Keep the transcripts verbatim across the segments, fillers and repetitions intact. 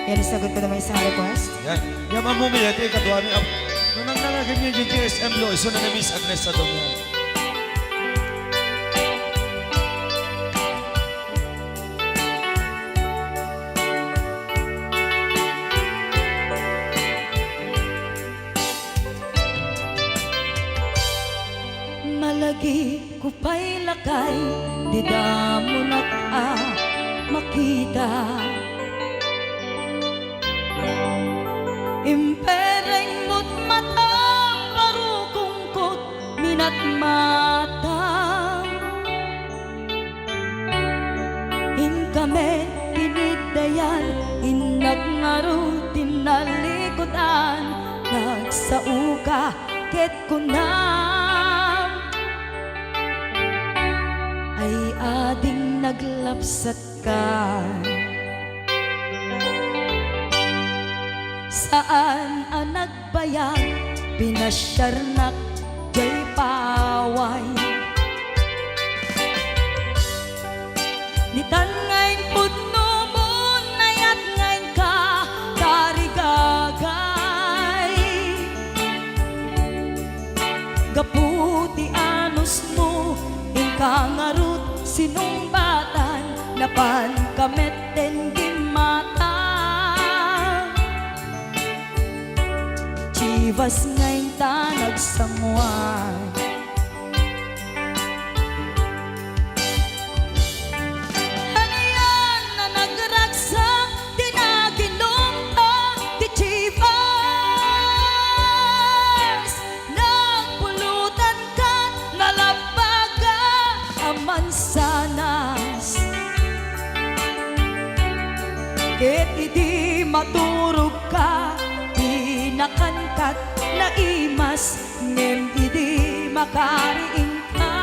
Yan, sagot ko naman sa request. Yan. Yan, Ma'am Mumi, iti kaduami. Ap-, nunang nangagin niya yung G S M Lo, iso na ni Miss Agnes sa Domingo. Malagip ko pay lakay, dida mo nak a makita. Impereng mo't matam, parukong ko't minatmatam. Inkami tiniddayan, innak ngarud ti nalikudan, nagsaoka ket kunam, ay ading naglapsatka. Saan a nag- bayag, pinasiarnak jay paway. Ditan nga impudno mo, nayat nga inka tarigagay. Gapu ti anus mo, inka ngarud sinungbatan, napanka met ten gimmata. Chivas nga inta nagsanguan. Anian a nagragsak ti naginumta ti Chivas? Nagpulutan kat nalabbaga a mansanas. Ket idi maturogka, dinakan kat naimas, ngem idi makariingka,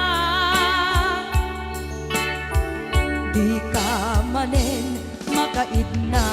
dika manen makaidna.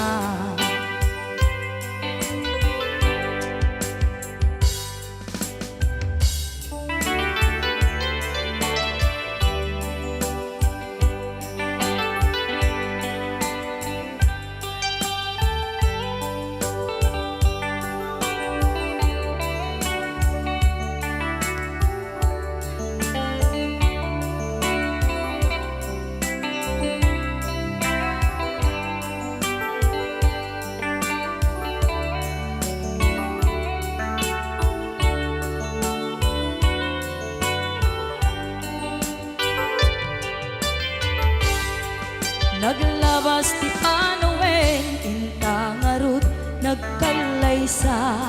Naglabas ti panawen, inta ngarud nagkallaysa.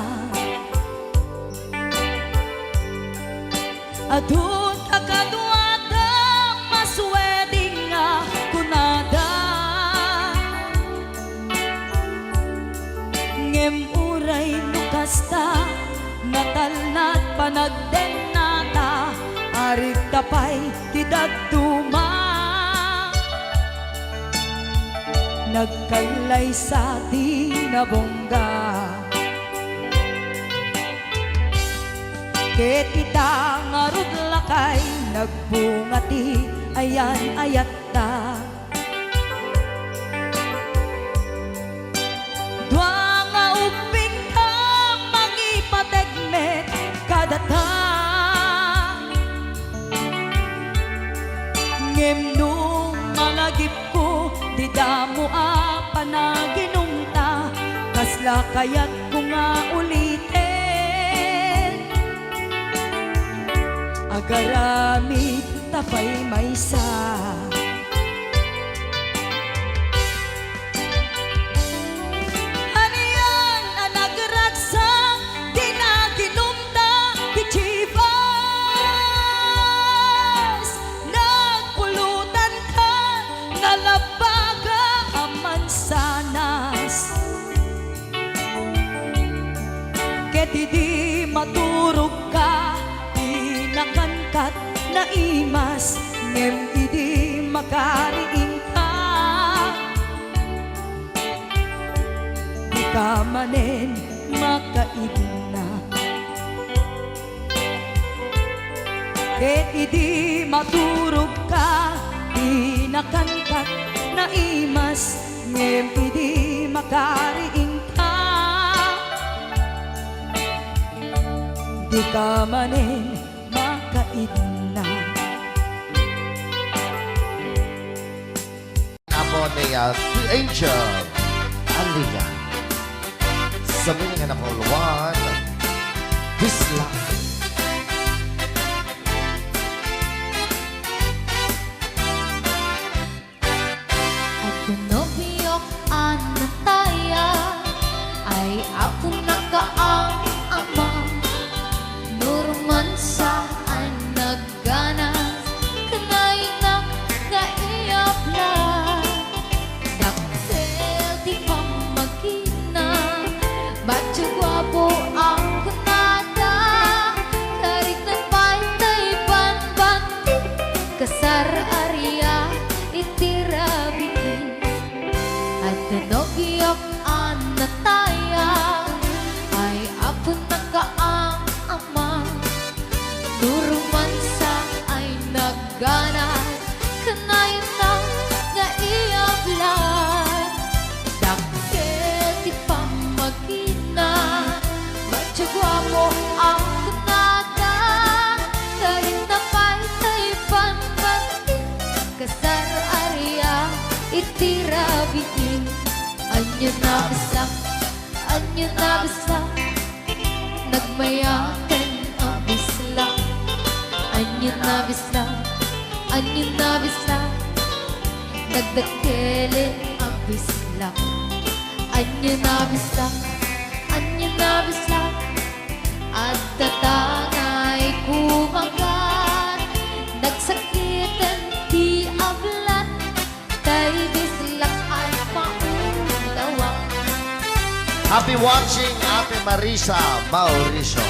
Adu ta kaduada, maswedding a kunada. Ngem uray no kasta, natalnat panagdennata, arigta pay ti dadduma. Nagkallaysa ti nabungga. Ket ita ngarud lakay, nagbunga ti ayan-ayatta. Dua nga ubbingta, mangipateg met kadata. Ngem no malagipko, dida mo a panaginumta, kasla kayatko nga uliten. Agaramid ta pay maysa. Anian a nagragsak, dinaginumta ti Chivas. Nagpulutan ka, nalabbaga a mansanas. Ket idi maturogka, dinakan kat naimas, ngem idi makariingka, dika manen makaidna. Ket idi maturogka, dinakan kat naimas, ngem idi makariingka, Dika manen makaidna. Apo ni, ah, The Angel Alia. Sa meaning na call one, Bisla. Adda nobiok a Natalia, ay apo naka ang ama. No romansa ay nagganas, ken aynak nga iyabla. Dakkel ti pammagina, batio guapo ang kunada, karit na pay tay banbanti, kasar aria iti rabii. Adda nobiok a Natalia, ay apo naka ang ama. No romansa ay nagganas, ken aynak nga iyabla. Dakkel ti pammagina, batio guapo ang kunada, karit na pay tay banbanti, kasar aria iti rabii. Ania a Bisla, ania a Bisla, nagmayaten a Bisla. Ania a Bisla, ania a Bisla, nagdakkelen a Bisla. Ania a Bisla, ania a Bisla, adda tangay kumagan, nagsakiten ti ablat, tay Bislak ay maulawa. Happy watching, Ate Marisa Mauricio.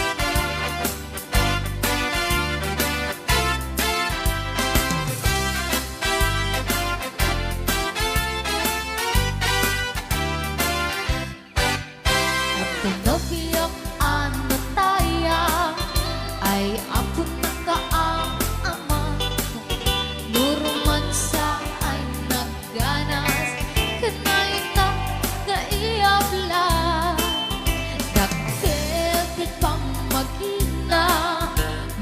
Adda nobiok a Natalia, ay apo naka ang ama. No romansa ay nagganas, ken aynak nga iyabla. Dakkel ti pammagina,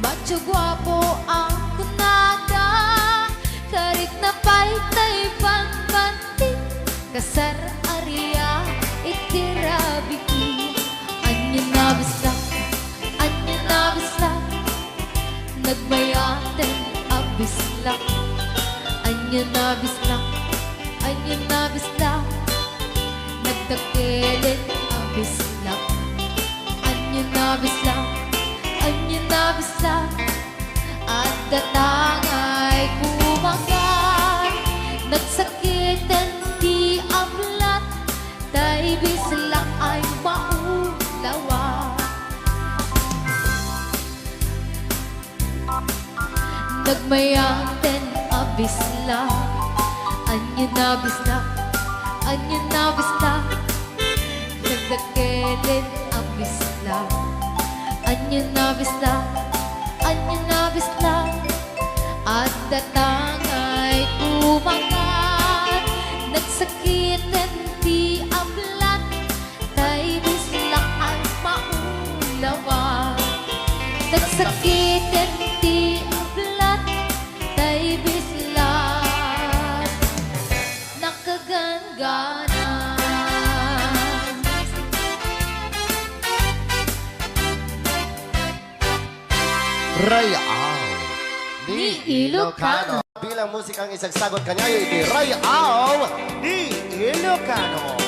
batio guapo ang kunada, karit na pay tay banbanti, kasar aria iti rabii. Ania a Bisla, ania a Bisla, nagmayaten a Bisla. Ania a Bisla, ania a Bisla, nagdakkelen a Bisla. Ania a Bisla, ania a Bisla, adda tangay kumagan, nagsakiten ti ablat, tay Bislak ay maulawa. Nagmayaten a Bisla, ania a Bisla, ania a Bisla, nagdakkelen a Bisla. Ania a Bisla, ania a Bisla, adda tangay kumagan, nagsakiten ti ablat, tay Bislak ay maulawa. Nagsakiten ti ablat, tay Bislak nakaganggana. Rayaw ni Ilocano. Bilang musikang isagsagot kaniayo iti Rayaw ni Ilocano.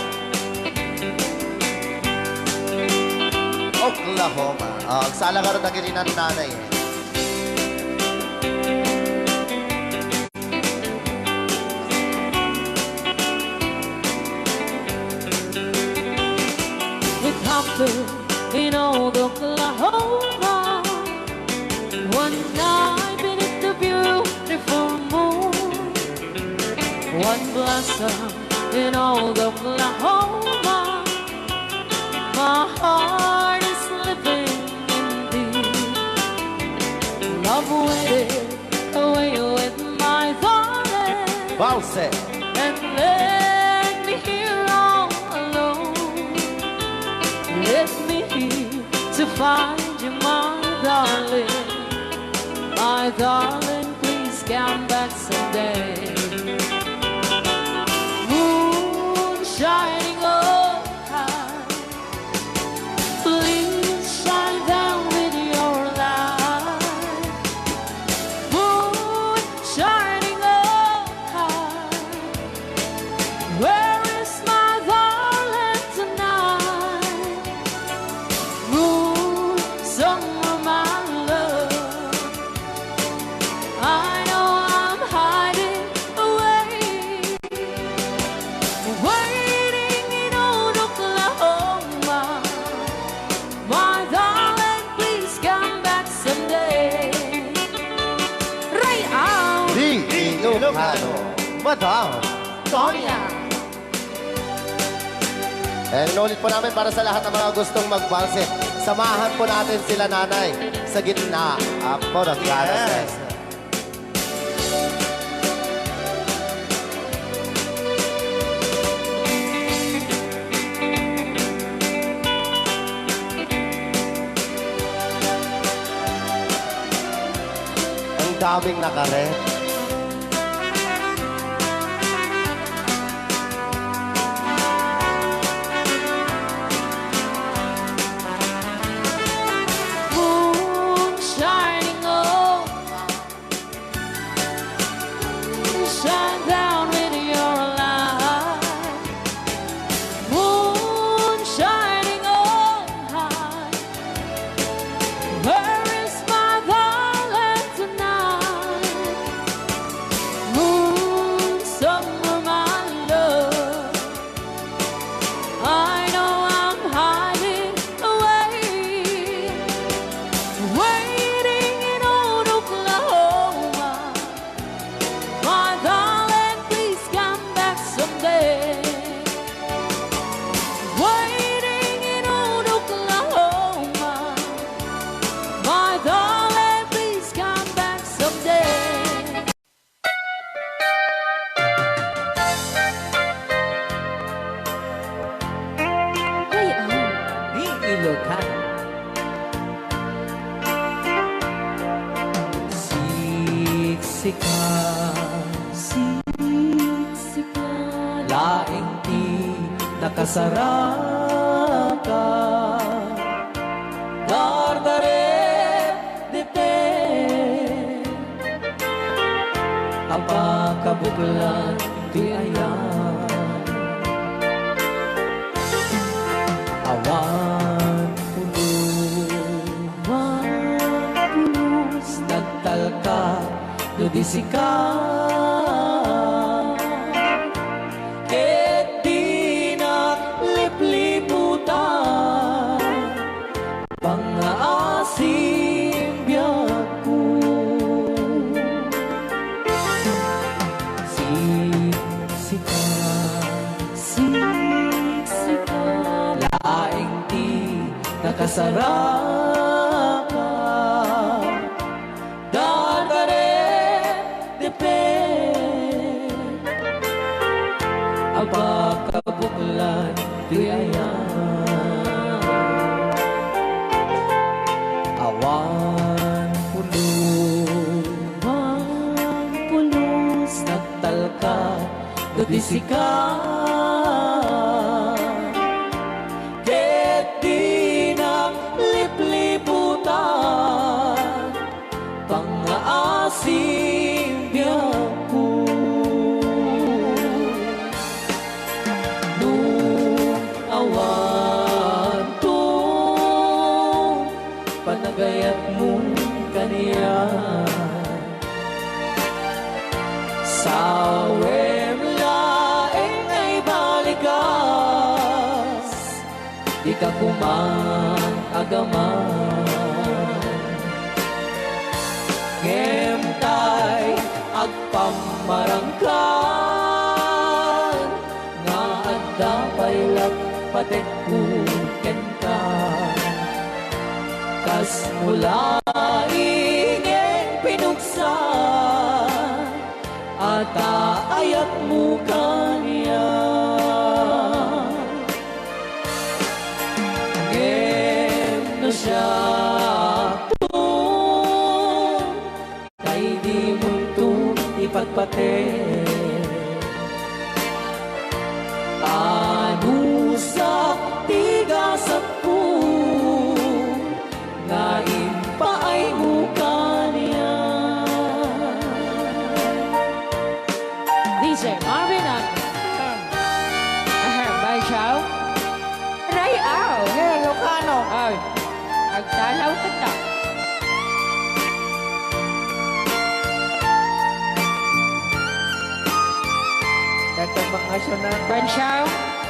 Oklahoma. Ah, agsala ngarud dagiti nannanay. It happened in old Oklahoma, one night beneath the beautiful moon. One blossom in old Oklahoma, my heart is living in thee. Love waited away with my darling. Valse. And left me here all alone. Left me here to find you, my darling, my darling, please come back someday. Moon shining overhead, please shine down with your light. Moon shining overhead, where is my darling tonight? Moon, somewhere, my love, I know I'm hiding away, waiting in old Oklahoma. My darling, please come back someday. Ray out! Di Ilocano, Madam Sonia. And inulit po namin para sa lahat ng mga gustong magbalse. Samahan po natin sila nanay sa gitna. Apo, nagkakalas. Yes. Ang daming nakaret. Moon shining over, shine down with your light. Moon shining overhead, where is my darling tonight? Moon, somewhere, my love, I know I'm hiding away, waiting in old Oklahoma. My darling, please come back someday. Waiting in old Oklahoma. My darling, please come back someday. Ray out! Di Ilocano. Siksika, siksika, laeng ti nakasaraka. Dardarep, depet, a pakabuklan ti ayan. Awan pulos, awan pulos, nagtalka no di sika. Ket dinak lipliputan pangngaasim biagko. Siksika, siksika, laeng ti nakasaraka. Dardarep, depet, a pakabuklan ti ayan. Awan pulos, awan pulos, nagtalka no di sika. Ket dinak lipliputan pangngaasim biagko. No awanto panagayatmo kaniak, sawem laeng nga ibalikas. Dika koma agaman. Ngem tay agpammarangkan nga adda pay lappatekko kenka. Kasmo laeng pinuksa a taayatmo kaniak. Ngem no siak to pati. Anusak ti gasatko nga impaaymo kaniak. D J Marvin Ag-, ahem, Bansiaw. Ray-aw. Yeah, Ilocano. Ay, agtalaw ka ta. Dagdag mga nasyonal. Bansiaw.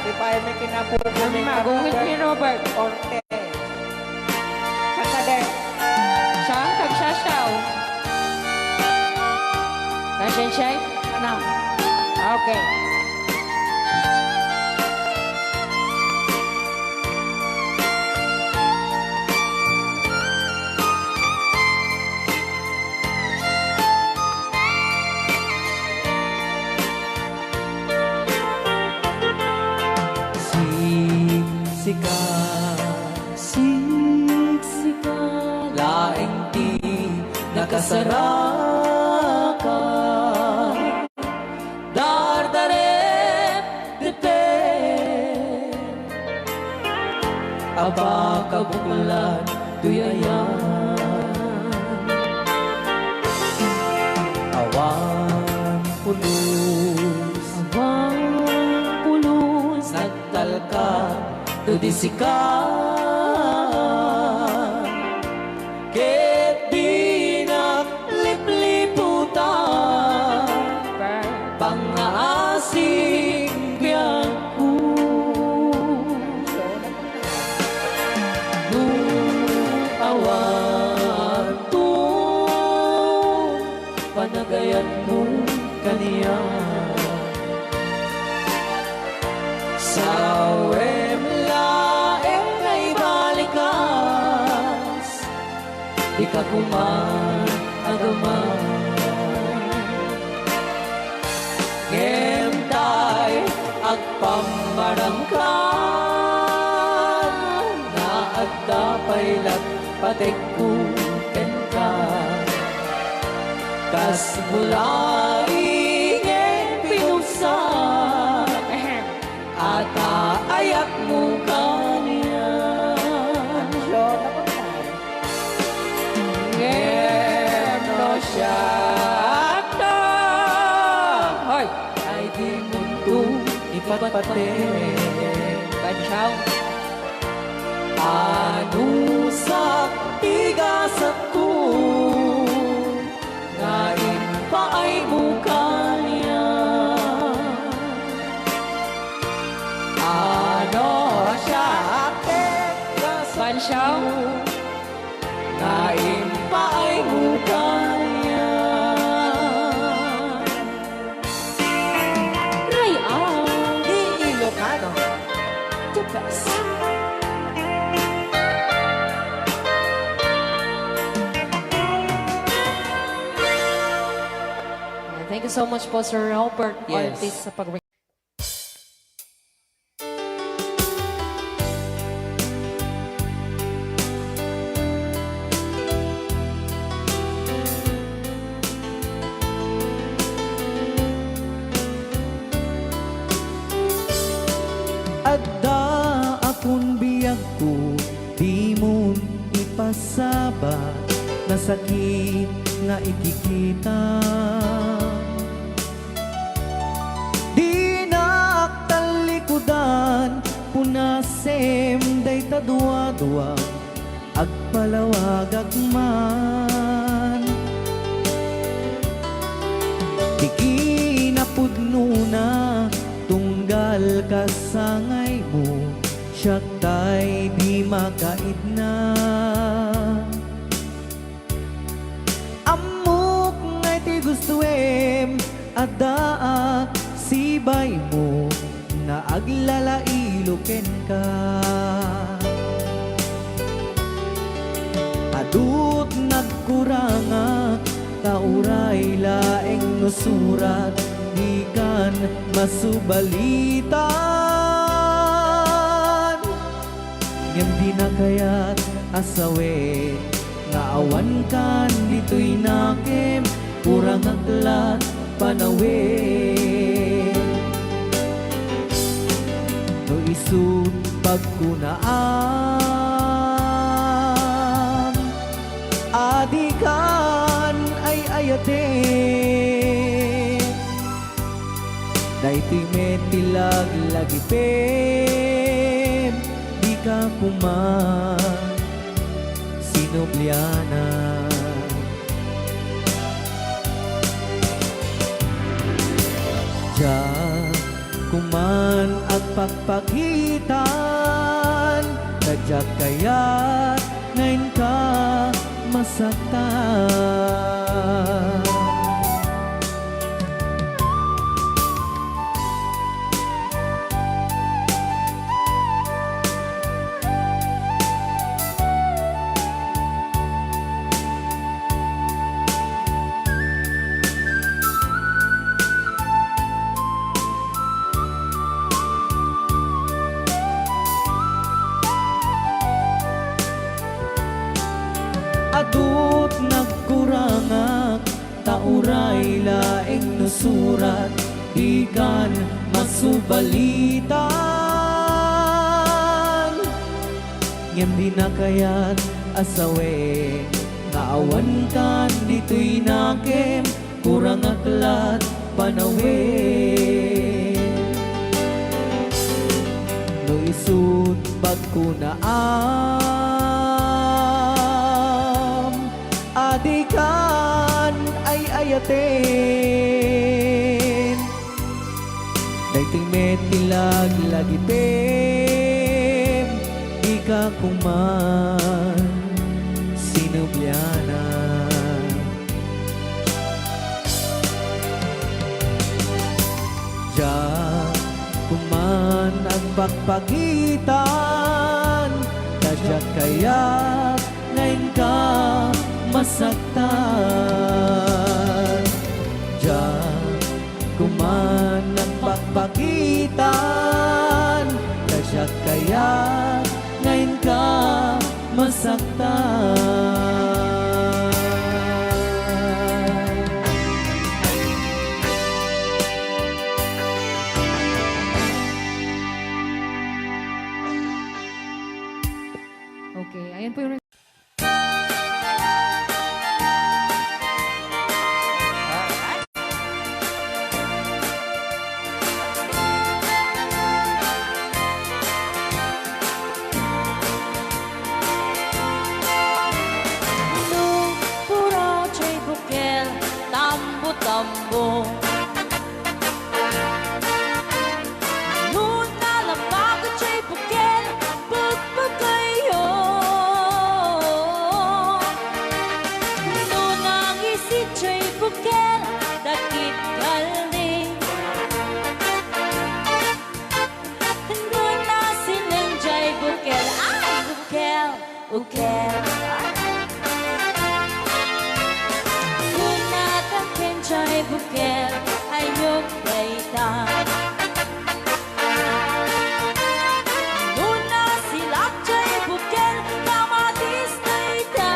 Di pa ay may kinapupo ni Ang magungit ni Robert. Orte. Sakade. Saan kagsasaw? Nasensya? Ano? Okay. Siksika, siksika laeng ti nakasaraka. Dardarep, depdep, a pakabuklat toy ayan. Awan pulos, awan pulos, nagtalka to di sika. Ket dinak lipliputan, pangngaasing biagko. No awan to panagayatmo kaniak, sawem laeng nga ibalikas dika koma agamay. Ngem tay agpammarangkan nga adda pay lat- patekko kenka. Kas bulaing pinugsa, ahem, a taayakmo kaniak. Ngem no siak to, hoy, ay dimonto ipatpate. Bansiaw. Anusak ti gasatko nga impaaymo kaniak. Ano siak ti gasatko Bansiaw. nga impaaymo kaniak. Ray-aw. Di Ilocano. The best. Ayan, thank you so much po, Sir Robert Yes. Ortiz, sa pag- Adda a kon biagko, dimon ipasabat, nasakit nga ikikita. Dinak tallikudan, punasem dayta duadua, agpalawagak man. Ti kinapudnona, tunggal kasangaymo, siak tay di makaidna. Ammok nga iti gustoem, addaak sibaymo nga aglalailo kenka. Adut nagkurangak, ta uray laeng no surat, dikan masubalitan. Ngem dina kayat a sawen nga awankan ditoy nakem, kurangak lat panawid. No isut' pagkunaam a dikan ay-ayaten, daytoy met ti laglagipem, dika koma sinubliana. Diak koman agpakpakitan, ta diak kayat nga inka masaktan. Adut nagkurangak, ta uray laeng no surat, dikan masubalitan. Ngem dina kayat a sawen nga awankan ditoy nakem, kurangak la't panawid. No isut' pagkunaam a dikan ay-ayaten, daytoy met ti laglagipem, dika koman sinubliana. Diak koman agpakpakitan, ta diak kayat nga inka masaktan. Diak koman agpakpakitan, ta diak kayat nga inka masaktan. Okay, ayan po yung No puraw jay bukel, tambo-tambo. No nalabag jay bukel, pagpagayo. No nangisit jay bukel, dakit kaldi. No nasileng jay bukel, ay, bukel. Ukel. Kunatan ken jay bukel, ayok dayta. No nasilak jay bukel, kamatis dayta.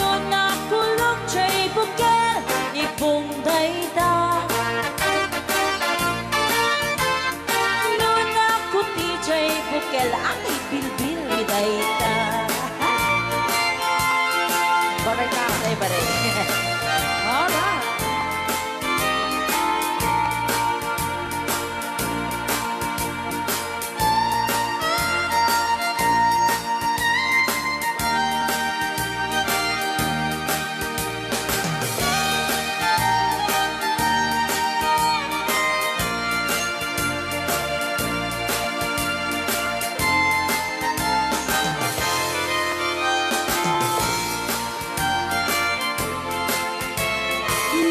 No nakulok jay bukel, ibong dayta. No nakuti jay bukel, ay bilbil dayta. Baray ka, ay baray. Hala.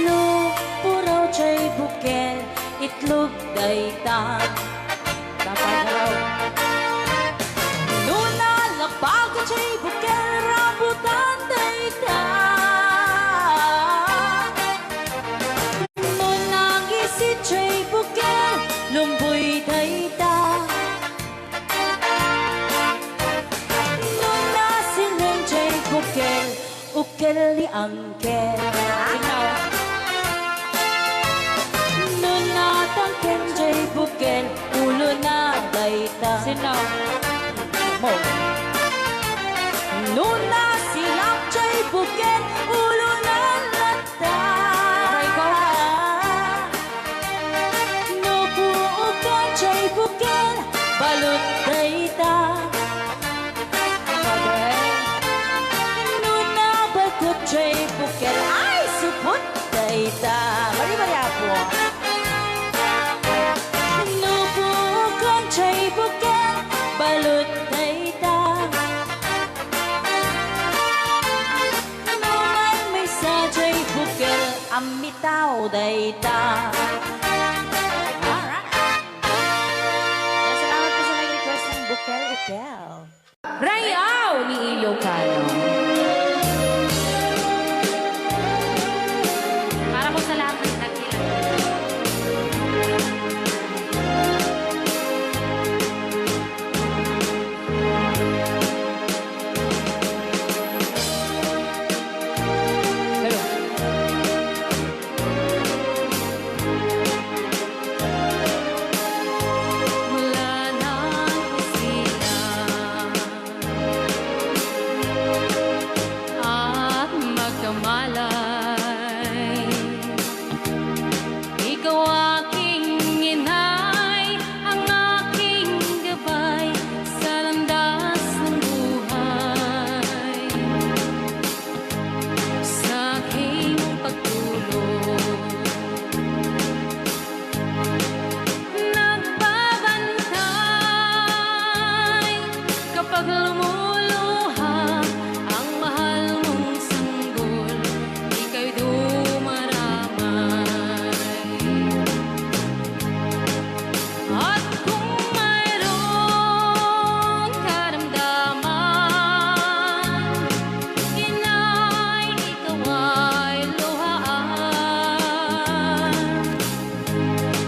No puraw jay bukel, itlog dayta. Tapay raw. No nalabag jay bukel, rambutan dayta. No nangisit jay bukel, lumboy dayta. No nasileng jay bukel, ukel. Ni Angkel. Sino? No natangken jay bukel, ulona dayta. Sino? Mo. No nasilak jay bukel, ulona latta. Aray ko. No buokan jay bukel, balut dayta. Pagay. No nabalkut jay bukel, ay, supot dayta. Bari-bari, Apo. No buokan jay bukel, balut dayta. No maymaysa jay bukel, ammitaw dayta. Alright. Yan, salamat po sa nag-request ng bukel-ukel. Rayaw ni Ilocano. Para po sa lahat ng nagkilala. Hello. Mula nang isilang at magkamalay, ikaw aking inay, ang aking gabay sa landas ng buhay. Sa aking pagtulog, nagbabantay kapag lumuluha ang mahal mong sanggol, ika'y dumaramay. At kung mayroong karamdaman, inay, ikaw ay luhaan.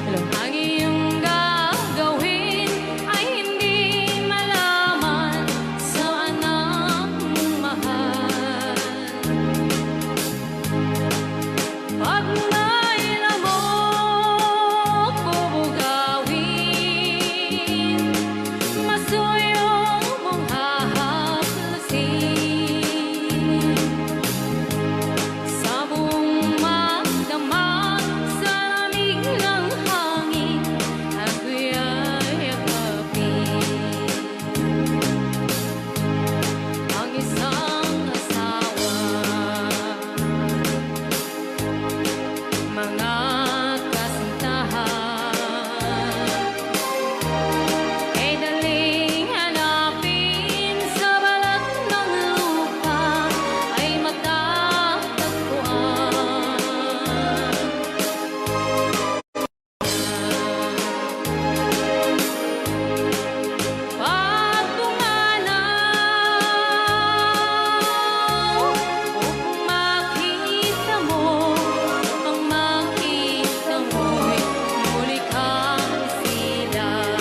Hello. Ang iyong gagawin ay hindi malaman sa anak mong mahal. Pag may lamok bubugawin, masuyong mong hahaplusin. Sa buong magdamag sa lamig ng hangin, ako'y yakapin. Ang isang asawa, mga kasintahan, ay daling hanapin sa balat ng lupa ay matatagpuan. Pagpumanaw, upang makita mo, upang makita mo'y muli kang isilang.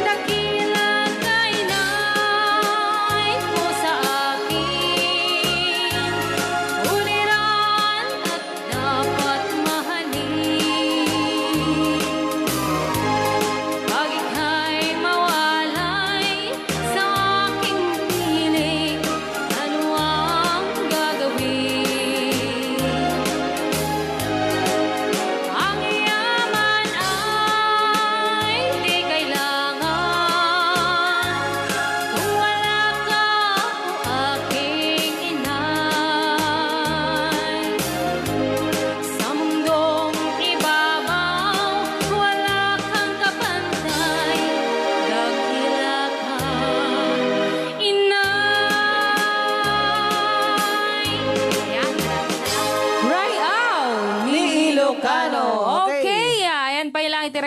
Dakila ka, inay, ko sa akin, uliran at dapat mahalin. Pag ika'y mawalay sa aking piling, ano ang gagawin? Ang yaman ay di kailangan kung wala ka, o aking inay. Sa mundong ibabaw, wala kang kapantay, dakila ka, inay. Yan. Rayaw ni Ilocano. Okay. Okay, ah, ayan pa lang itira.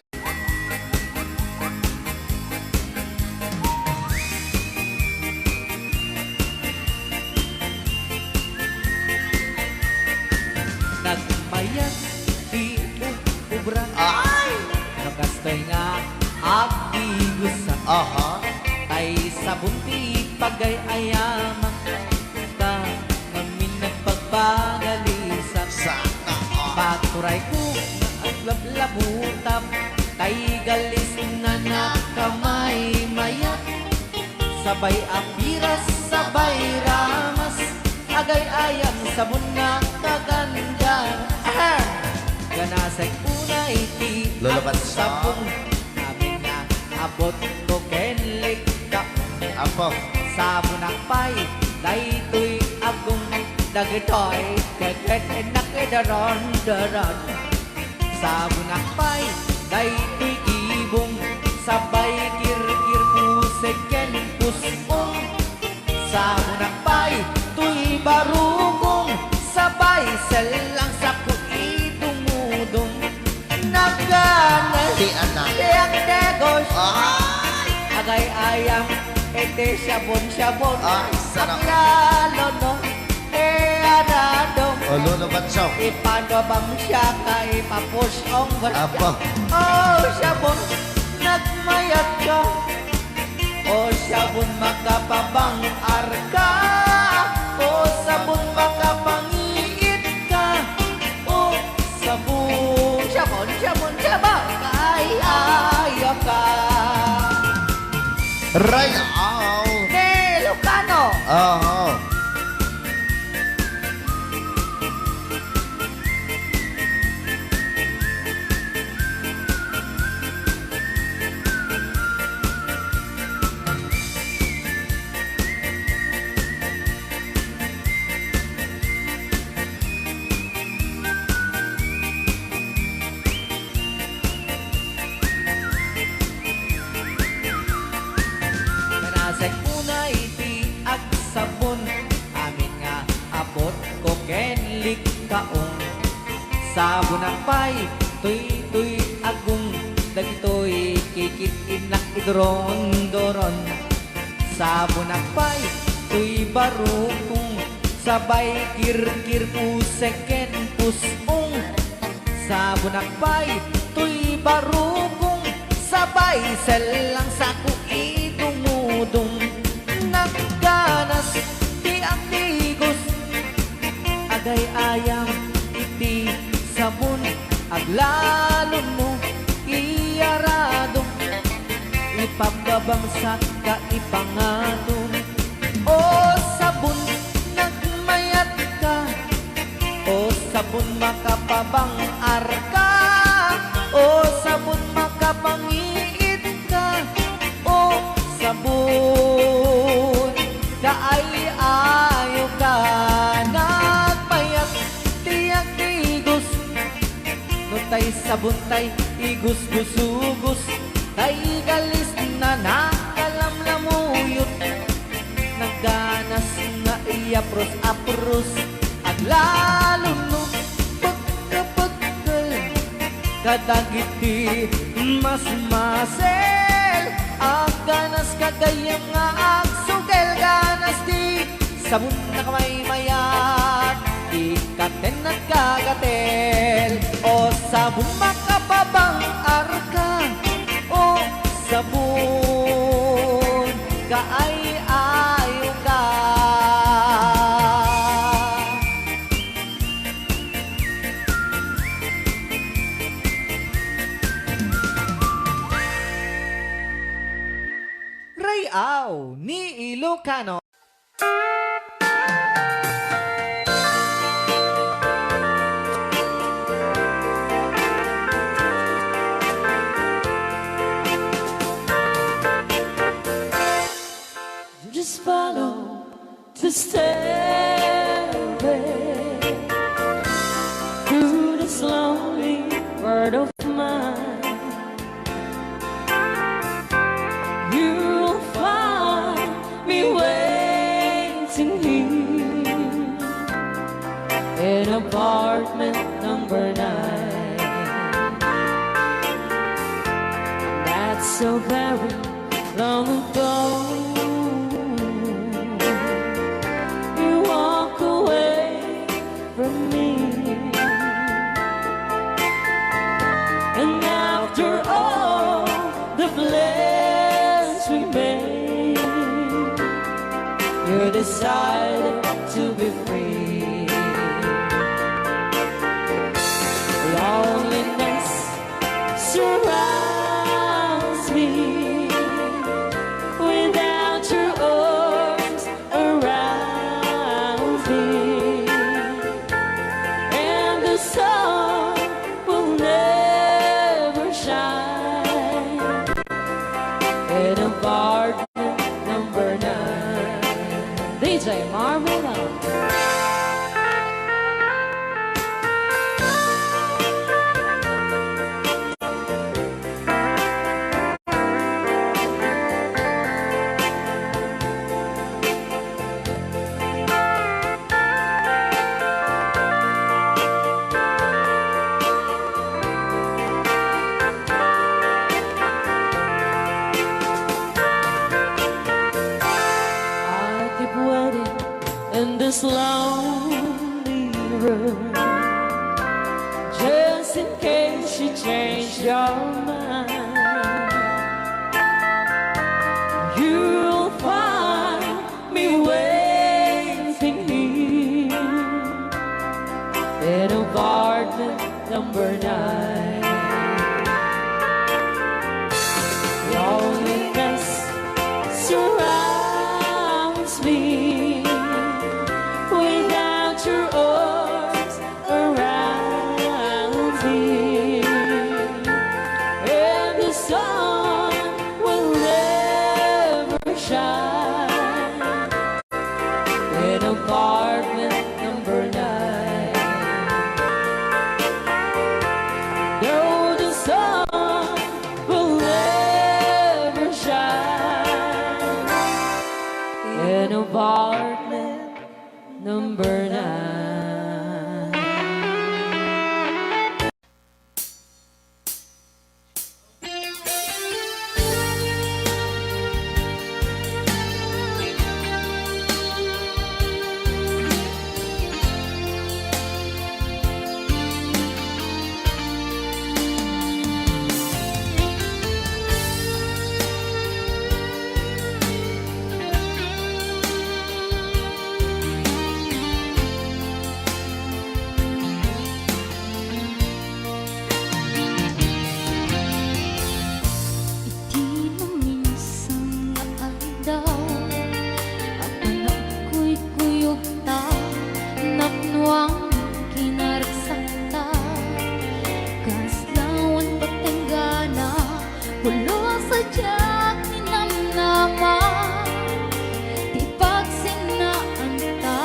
Nagmayat ti u-, ubra. Ay! No kastoy nga agigusa. Aha. Tay sa Ti pagay-ayamak, ta ngamin nagpagpagalisak. Sana all. Pagturayko nga aglablabutap, tay galisna nakamaymayat. Sabay a piras, sabay ramas, agay-ayam sabon nakaganda. Ahem! Ganasek unay ti Lolo Banso. Agsabon. Amin nga abot ko ken likka. Apo. Sabonak pay, daytoy agong dagitoy, keket ennak idaron-daron. Sabonak pay, daytoy kibong, sabay kirkir pusek ken pus-ong. Sabonak pay, toy barukong, sabay sellang sako idumudong. Nagana ti anak. Ti agdegos. Ay! Agay-ayam, iti sabon-sabon. Ay, sarap. Aglalo no, e, adadong. O, Lolo Banso. Ipanabang siya ka ipapusong. Apo. O, sabon, nagmayat ka. O sabon, makapabang-ar ka. O sabon, makapangiit ka. O sabon, sabon, sabon, sabon, ay, ayo ka. Ray-aw. Ni Ilocano. Aha. Kanasek unay ti agsabon, amin nga abot ko ken likkaon. Sabonak pay, toy, toy, agong, dagitoy kikit-innak iduron-duron. Sabonak pay, toy, barukong, sabay kirkir pusek ken pus-ong. Sabonak pay, toy, barukong, sabay sellang sako idumudong. Nagganas ti agtigos, agay-ayam iti sabon, aglalo no iyarado. Ipababangsak ka, ipangato. O sabon, nagmayat ka. O sabon, makapabang-ar ka. O sabon, makapangiit ka. O sabon, kaay-ayo ka. Nagmayat ti agtigos. No tay sabon tay igusgusugus, tay galisna nakalamlamuyot. Nagganas nga iyapros-apros, aglalo no pekkel-pekkel kadagiti masmasel. Agganas ka gayyem nga agsugel, ganas ti sabon, nakamaymayat, ikkaten nagkagatel. O sabon, makapabang-ar ka. O sabon, kaay-ayo ka. Ray-aw ni Ilocano. Just follow the stairway through this lonely world of mine. You'll find me waiting here in apartment number nine. That's so very long ago. You walk away from me. And after all the plans we made, decided to be free. Loneliness surrounds me without your arms around me, and the sun will never shine in apartment number nine. D J Marvin. I keep waiting in this lonely room, just in case you change your mind. You'll find me waiting here in apartment number nine. Loneliness surrounds me without your arms around me, and the sun will never shine in apartment number nine. No, the sun will never shine in apartment number nine. Iti maminsan nga aldaw, apan nagkuykuyogta napno amin kinaragsatta. Kasla awan patenggana, pulos a diak ninamnama. Ti pagsinnaanta,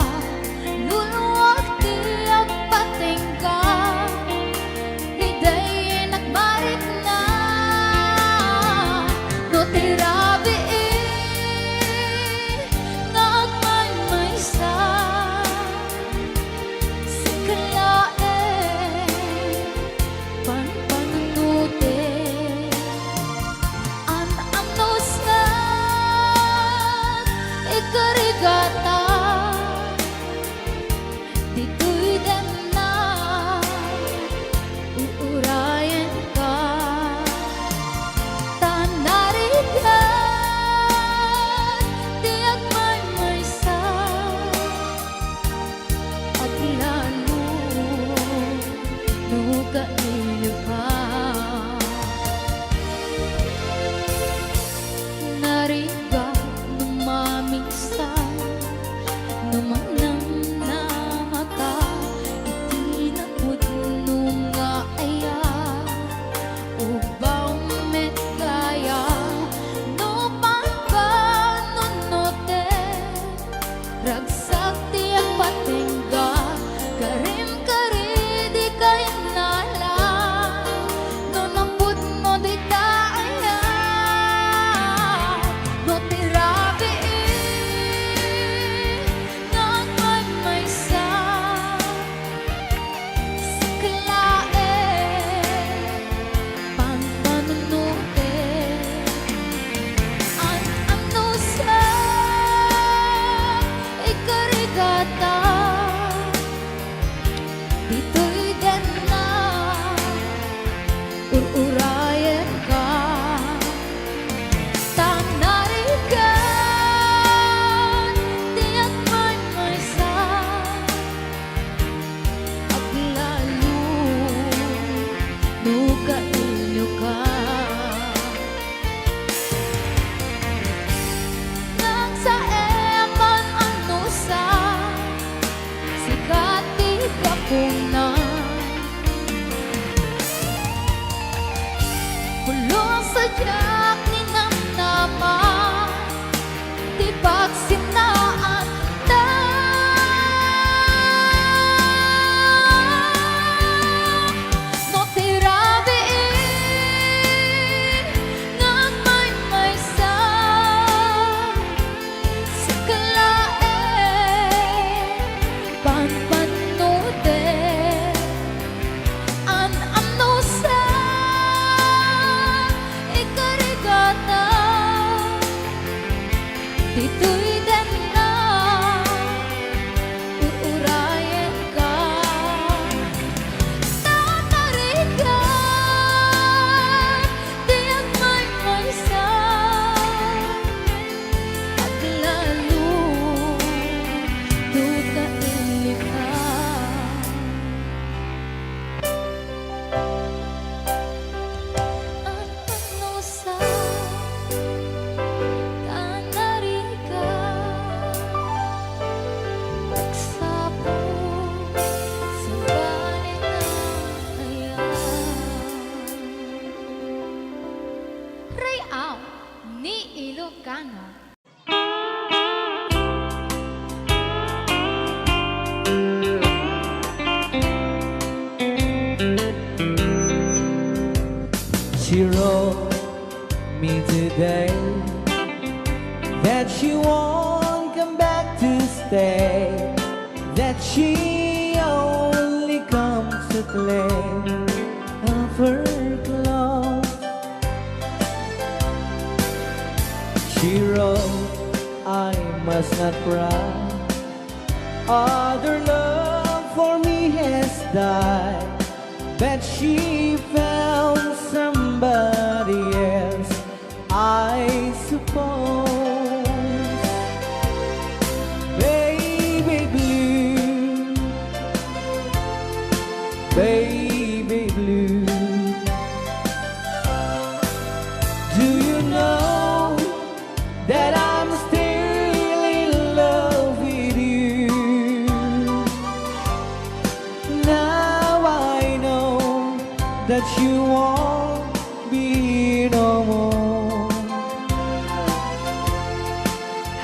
luluak ti agpatengga. Idi nagmarikna, no ti rabii nga agmaymaysa, sika laeng panpanunotek. An-anus nga ikarigata, ditoy denna uurayenka. Ta narigat ti agmaymaysa, aglano no kailiwka. Narigat no maminsan, no manamnamaka iti napudno nga ayat. Ubaw met gayam no panpanunotek. Ragsak ti agpatengga, karim karidi kainnalan. No napudno dayta ayat, no ti rabii nga agmaymaysa, sika laeng panpanunotek. An-anus nga ikarigata, ditoy denna ur-urayenka. Ta narigat ti ag- Kuna, "Pulos a diak ni namnama ti pagsinnaanta. No ti rabii nga agmaymaysa, sika laeng panpannutem. An-annusa, ikarigata, ditoy denna, uurayenka. Ta narigat ti agmaymaysa, aglalum, duta ilika. An-annusa, ta narigat, agsapul, sabali nga ayam." Ray-am ni Ilocano. She wrote me today that she won't come back to stay, that she only comes to play of her clothes. She wrote, "I must not cry. Other love for me has died." But she found somebody else, I suppose. Baby blue, baby blue, do you know that I'm still in love with you? Now I know that you won't be no more.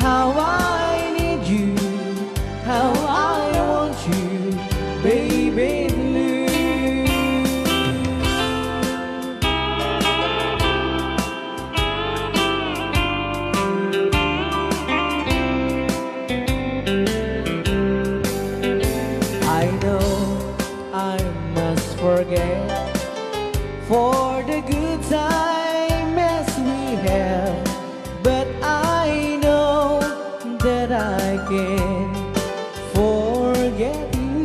How I need you, how I want you, baby blue. I know I must forget for the good time as we had, but I know that I can forget you.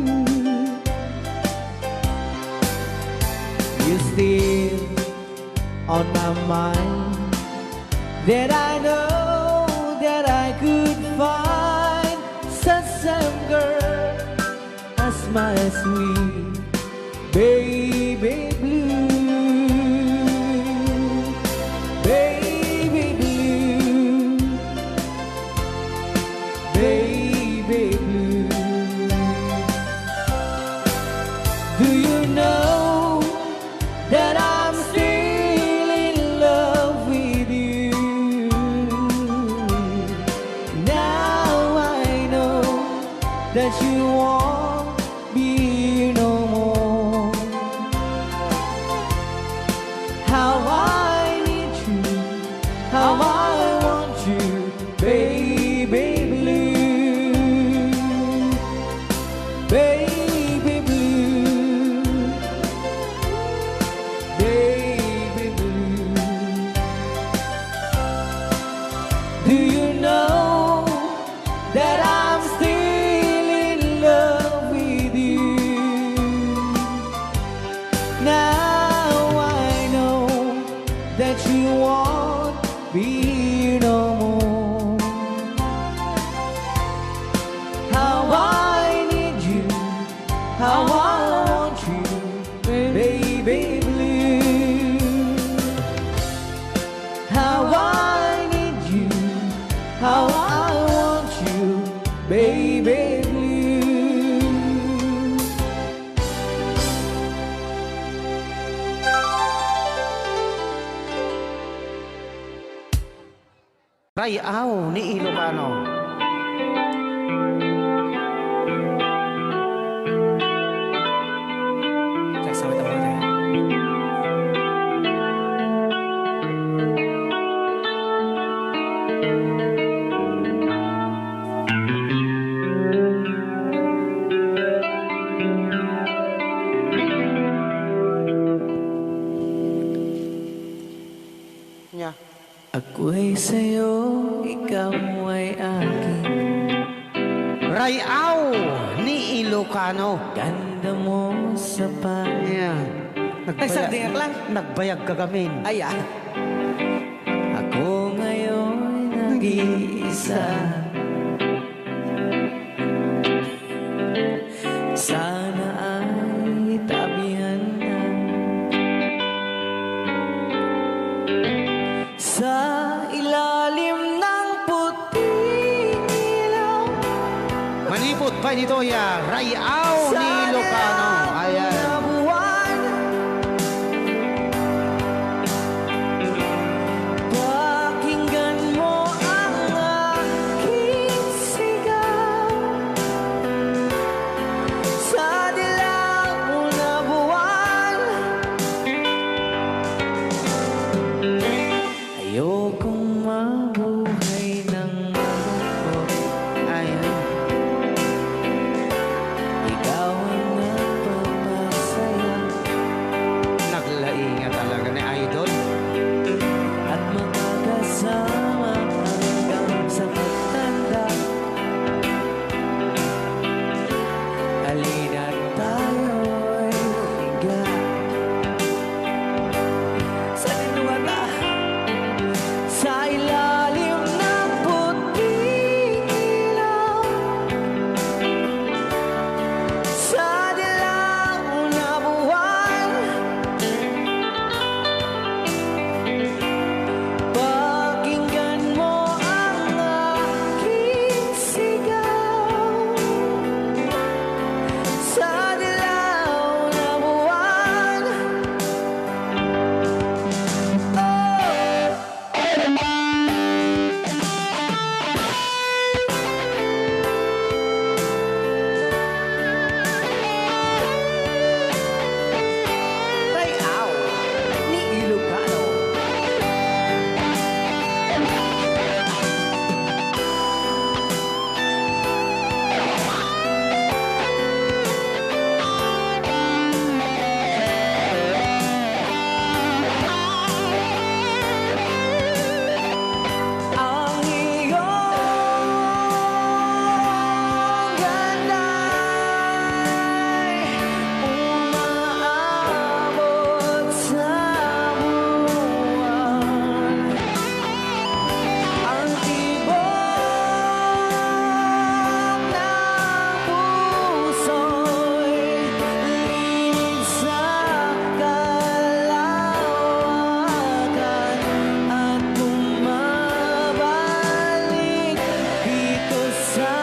You still on my mind, that I know that I could find such same girl as my sweet baby blue, baby blue, baby blue. Do you know that I'm still in love with you? Now I know that you won't be no more. How I need you, how I want you, baby blue, baby blue, baby blue. Do you know that I'm still in love with you? Now I know that you won't be no more. How I need you, how I want you, baby blue. How I need you, how I want you, baby blue. Ray-aw ni Ilocano. Nya. Ako'y sa'yo, ikaw ay akin. Ray-aw ni Ilocano. Ganda mo sa pa- Ayan. Ay, Nagbayag, sardinas lang. Nagbayag ka gamin. Ay, ah. Ako ngayon nag-iisa. Sana ay tabihan na sa ilalim ng puting ilaw. Manipod pa ni Toya, Ray-aw ni Ilocano. Ayan. Pakinggan mo ang aking sigaw sa dilaw na buwan. Ayokong mabuhay ng malungkot. Ay, ay. Ikaw ang nagpapasaya. Naglaing nga talaga ni Idol. At makakasama hanggang sa pagtanda. Halina't tayo'y humiga sa dinuwat, ah, sa ilalim ng puting ilaw, sa dilaw na buwan. Pakinggan mo ang aking sigaw sa dilaw na buwan. Oh! Ray-aw ni Ilocano. Ang iyong ganda'y umaabot sa buwan. Ang tibok ng puso'y lingid sa kalawakan at bumabalik dito sa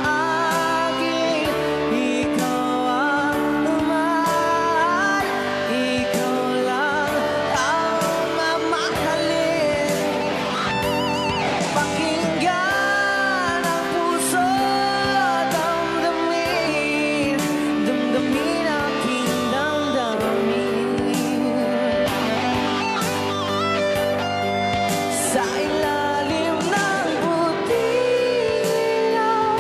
akin. Ikaw ang mahal, ikaw lang ang mamahalin. Pakinggan ang puso, damdamin, damdamin aking damdamin. Sa ilalim ng puting ilaw,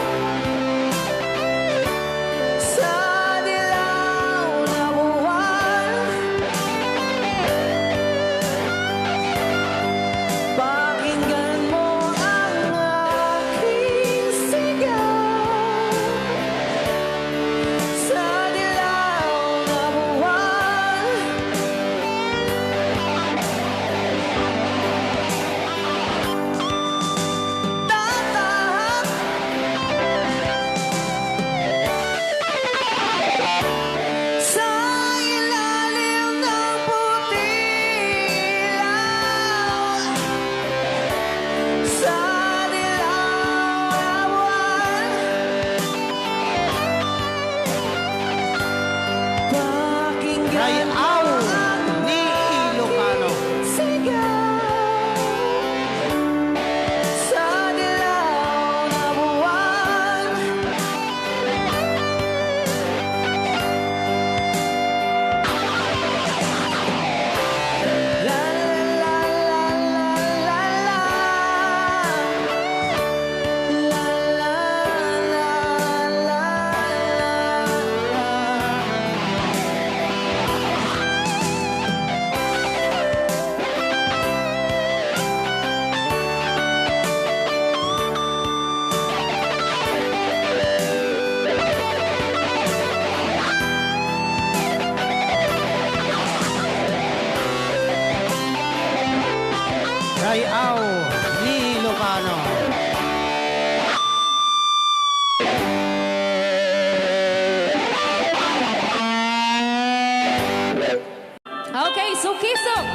sa dilaw na buwan, pakinggan mo ang aking sigaw. Sa dilaw na buwan, tatahak sa ilalim ng puting ilaw. Sa dilaw na buwan, pakinggan mo ang aking sigaw. Ray-aw ni Ilocano. Sukisok!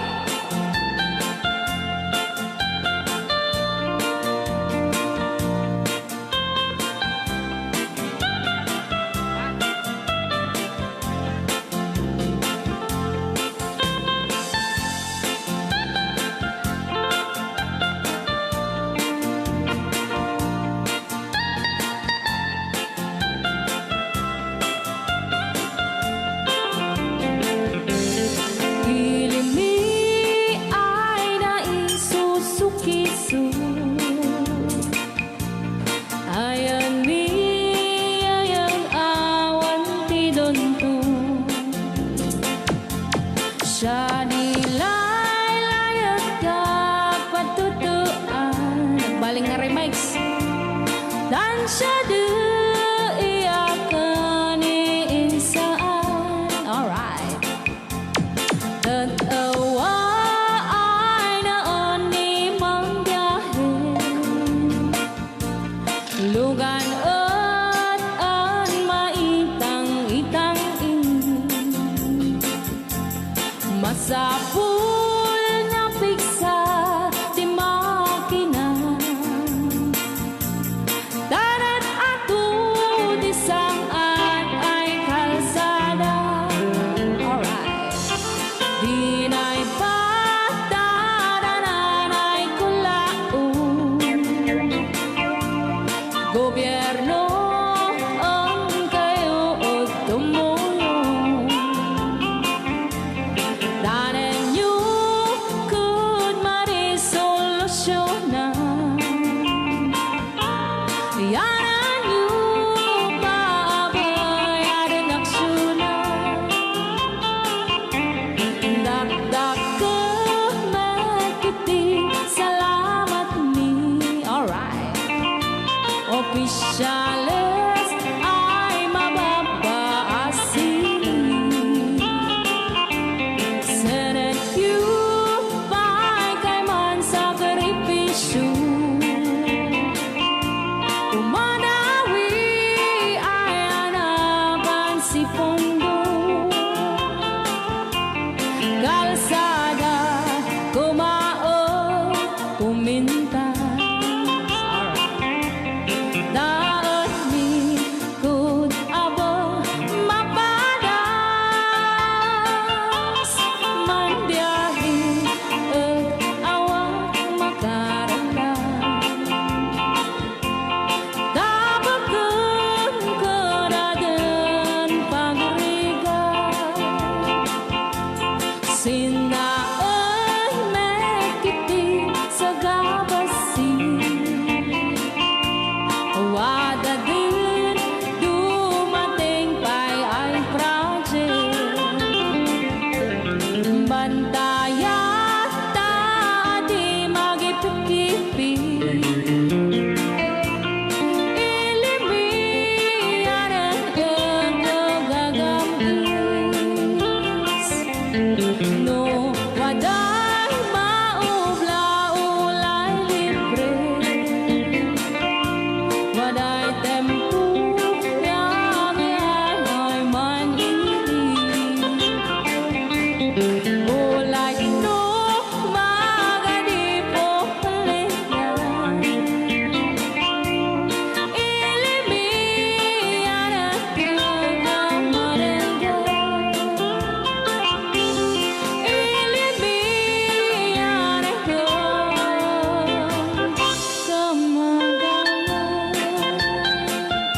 Ili mi ay naisusukiso. Ayan mi, ayan awan ti dunto. Siya di laylayek a patutuan. Balik nga remix. Tan siya di iyakan ni insaan. Alright. Ket awa ay naan ni mangbiahe. Lugan et an maitang-itang ini. Masapul nga pigsa ti makina. Tanet atu ti sang-at ay kalsada. Alright. Dinay patadanan ay kulaon. Gobierno, inkayo tumulong. Danenyo ket maresolusionan. Yanenyo paabayaden aksyonan. Dakdakkel met iti salamat mi. Alright. Opisyales ay mababaasi. Senetyo pay kayman sakripisyo. Kumadawi ay anapan si Pondo. Kalsada, kumaon, kumintas. Alright. Daetmi ket abo mapadas. Manbiahe et awan makararag. Tabaken ket aden pagrigat. Sinnaen met iti sagabasi. Wada din dumateng pay ay project. Bantayat ta di magipipipi. Ilimian ket gagam-is. No waday maubla, ulay libre. Waday tempo, yagi ay man ini. Ulay no magadi po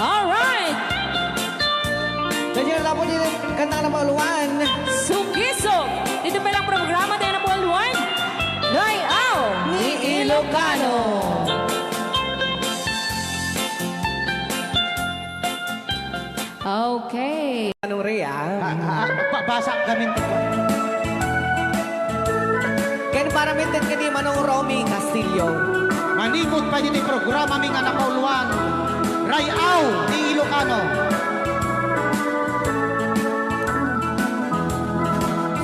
Alright! Kanya na po din kanta na pauluan. Sukisok! Dito pa lang programa tayo na pauluan. Layaw ni Ilocano. Okay. Manong Rhea. Ah, ah, pabasa kami. Ken para minted kadi Manong Romy Castillo. Manipud pa iti programa mi nga napauluan, Ray-aw ti Ilocano.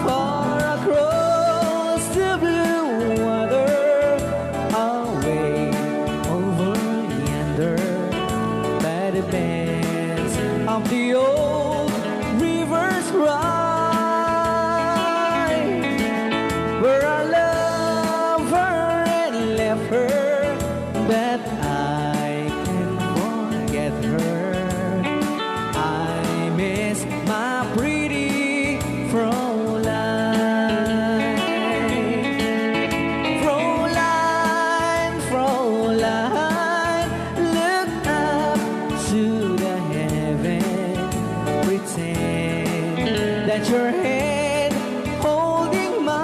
Far across the blue water, away over yonder, by the bends of the old river's cry. That your hand holding mine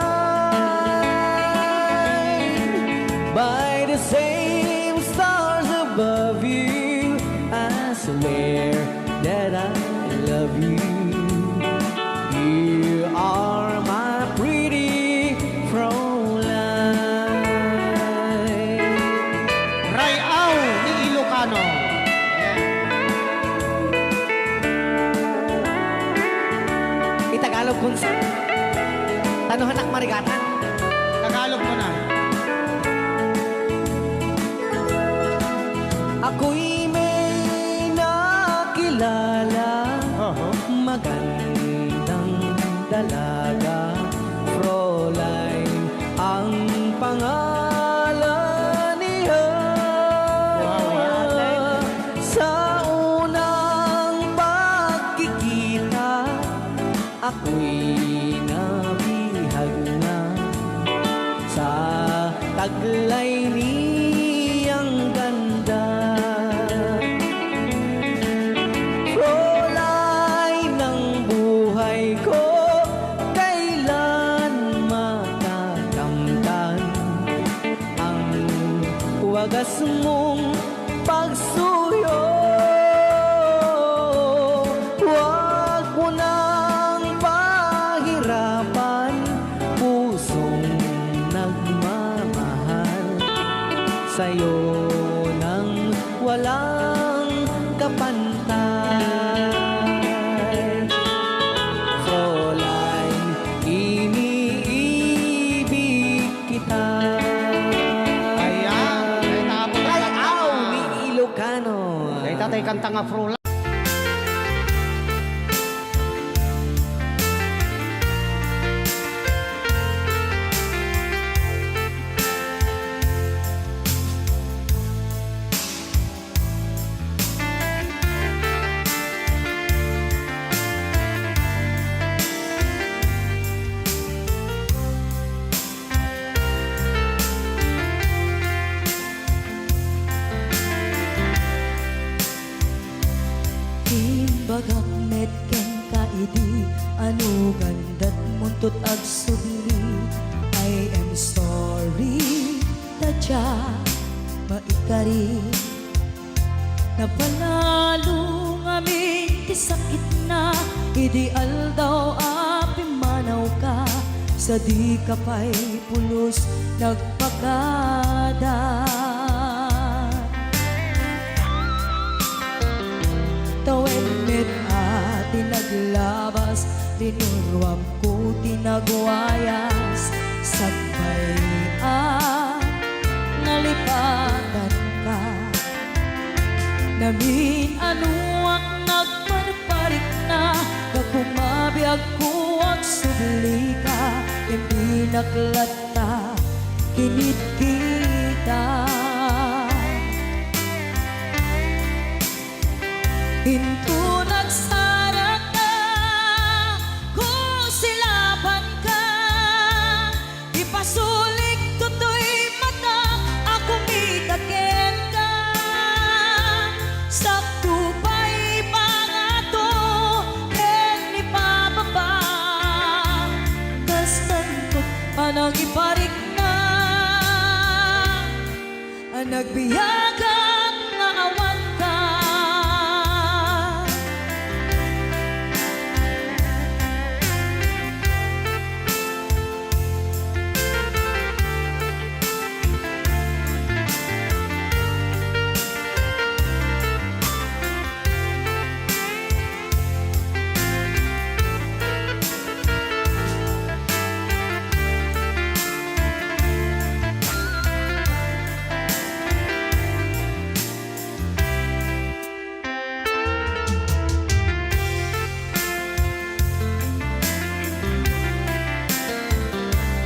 by the same stars above you, I swear that I love you. You are my pretty Fräulein. Ray-aw ni Ilocano. Itagalog kun sa. Tano hanak marigatan. Tagalog mo na. Ako'y may nakilala, Oho. magandang dalaga, Fräulein ang pangalan niya. Wow. Sa unang pagkikita, ako'y nabihag na sa taglay niyang ganda. Fräulein ng buhay ko, kailan matakamtan ang wagas mong pagsuyo? Huwag mo nang pahirapan, pusong nagmamahal sa'yo nang walang kapantay. Fräulein, iniibig kita. Ayan. Ay, tapos Ray-aw ni Ilocano. Ay, tatay, kanta nga, Fräulein. Imbagak met kenka idi anugan datmunto agsubli. I am sorry, ta dia maikari. Napalalo ngamin ti sakitna idi aldaw a pimmanawka, sa dika pay pulos nagpakada. Tawen met a ti naglabas, rinuruamko ti nagwayas, sakbay a nalipatanka. Namin-anoak nagparparikna, gapu mabiagko agsublika, imbinak latta kinit kita. Inton agsaraka, kusilapanka, ipasulikto toy matak a kumita kenka. Sakto pay pangato ken ipababa, kastan panangiparikna a nagbiagak nga awanka.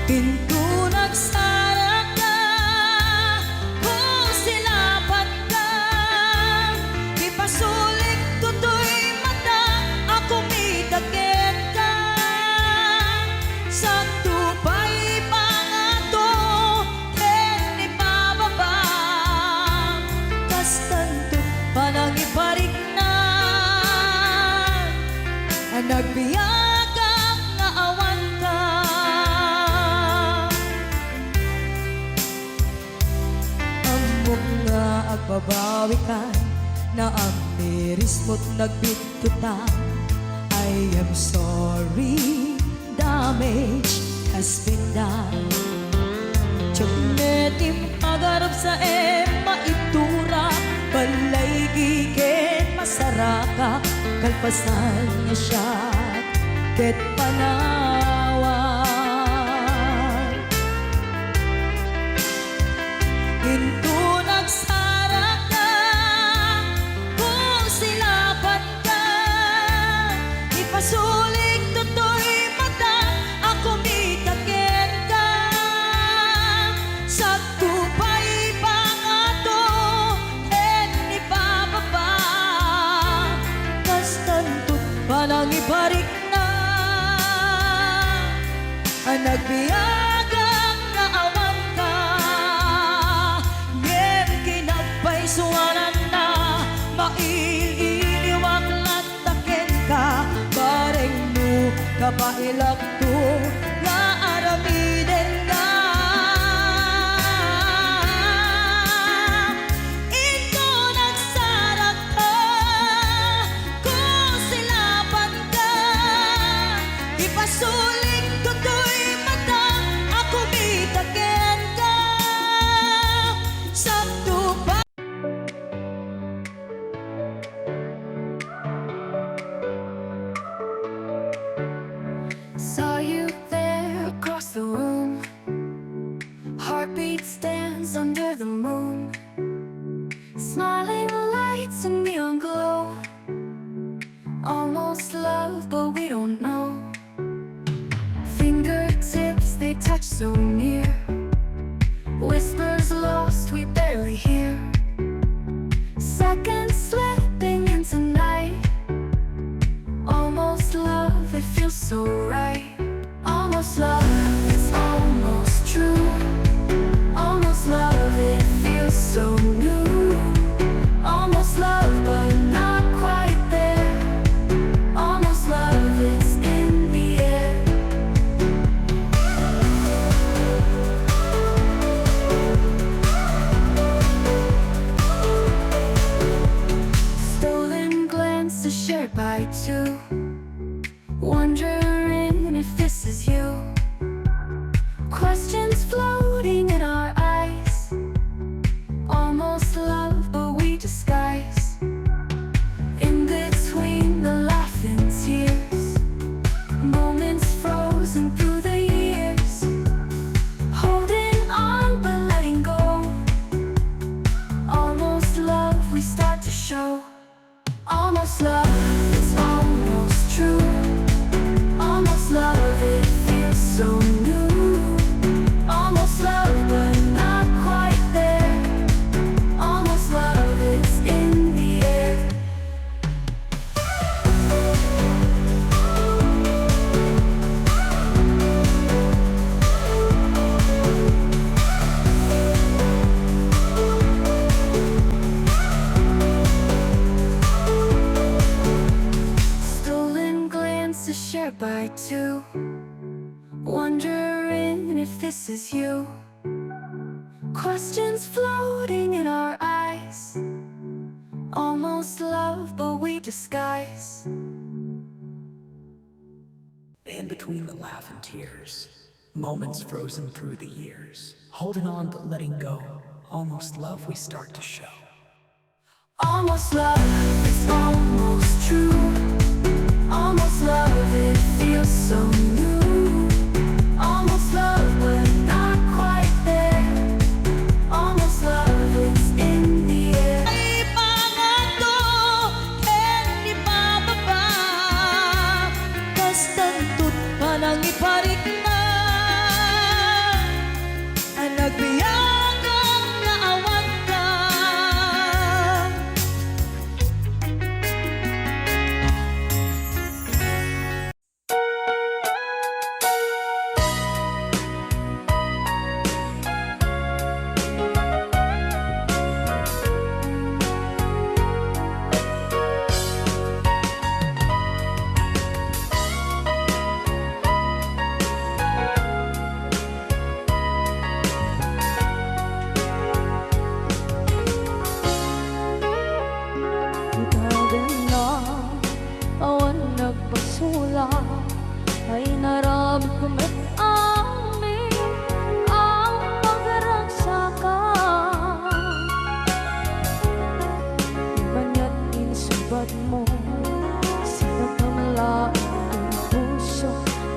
Inton agsaraka, kusilapanka, ipasulikto toy matak a kumita kenka. Sakto pay pangato ken ipababa, kastanto panangiparikna a nagbiagak Babawikan, naamirismo't nagbidtutan. I am sorry, damage has been done. Diak met impagarupsaem maitura, balay giken masaraka, kalpasan nga siak ket panawan. Inton agsarakka, kusilapanka, ipasulikto toy matak a kumita kenka. Sakto pay ipangato ken ipababa, kastanto panangiparikna. Nagbiagak nga awanka, ngem kinagpaysuananna, mail-iliwak latta kenka, bareng no kabaelakto nga aramidenna. Inton agsarakka, kusilapanka, ipasulikto toy matak a kumita kenka. Sakto pa. Saw you there across the room. Heartbeat stands under the moon. Smiling lights and neon glow. Almost love, but we don't know. Fingertips, they touch so near. Whispers lost, we barely hear. Seconds slipping into night. Almost love, it feels so right. Almost love, it's almost true. Almost love, it feels so new. Almost love, but not quite there. Almost love, it's in the air. Stolen glances shared by two. Wondering if this is you. Questions floating in our eyes. Almost love, but we disguise. In between the laughing tears. Moments frozen through the years. Holding on, but letting go. Almost love, we start to show. Almost love, it's almost true. Almost love, it feels so new. Almost love, but not quite there. Almost love, it's in the air. Stolen glances shared by two. Wondering if this is you. Questions floating in our eyes. Almost love, but we disguise. In between the laugh and tears, moments frozen through the years. Holding on but letting go, almost love we start to show. Almost love, it's almost true. Almost love, it feels so new. Almost love, but not quite there. Almost love, it's in the air. Ipangato ken ipababa, kastanto't panangiparikna. Nagbiagak nga awanka. Ay, naramidko met amin a pagragsakam. Maniat insubadmo, sinakamla ti puso,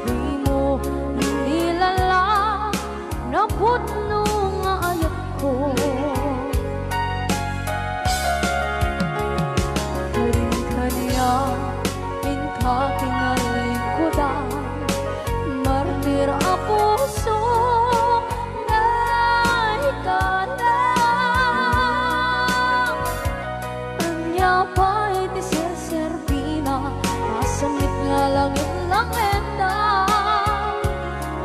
dimo inilala, napudno nga ayatko. Karin kaniak, inka kinalingkodan, martir a puso, naikana. Ania pay ti serserbina, a sangit nga langit-langitda,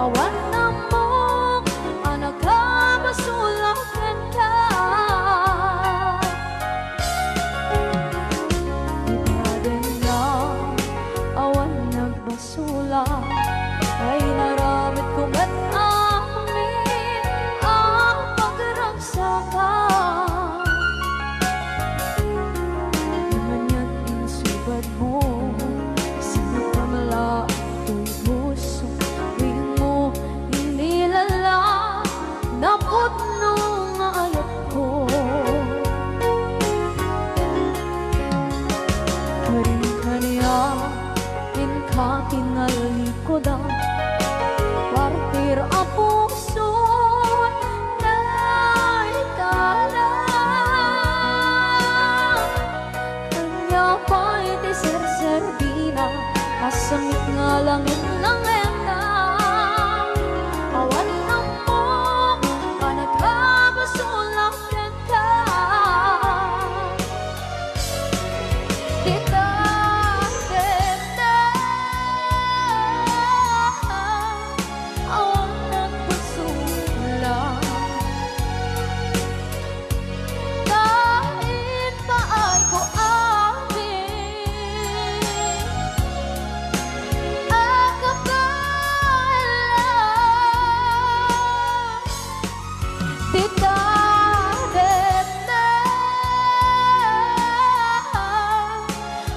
awan ammok a nakabasolak kenka. Ti padana, awan nagbasolak, ay, naramidko met amin a pagragsakam. Maniat insubadmo, sinakamla ti puso, dimo inilala, napudno nga ayatko. Karin kaniak, inka kinalingkodan, martir a puso, naikana. Ania pay ti serserbina, a sangit nga langit-langitda, awan ammok a nakabasolak kenka. Dita, dita, awan nagbasolak. Kain paayko amin a kabaelan. Dita, dita,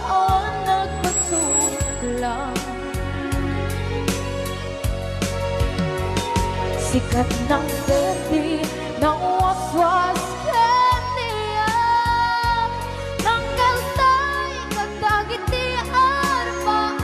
awan nagbasolak. Sikat nang berdi, nang waswas ken niya, nang kaltay kadagiti arbaam.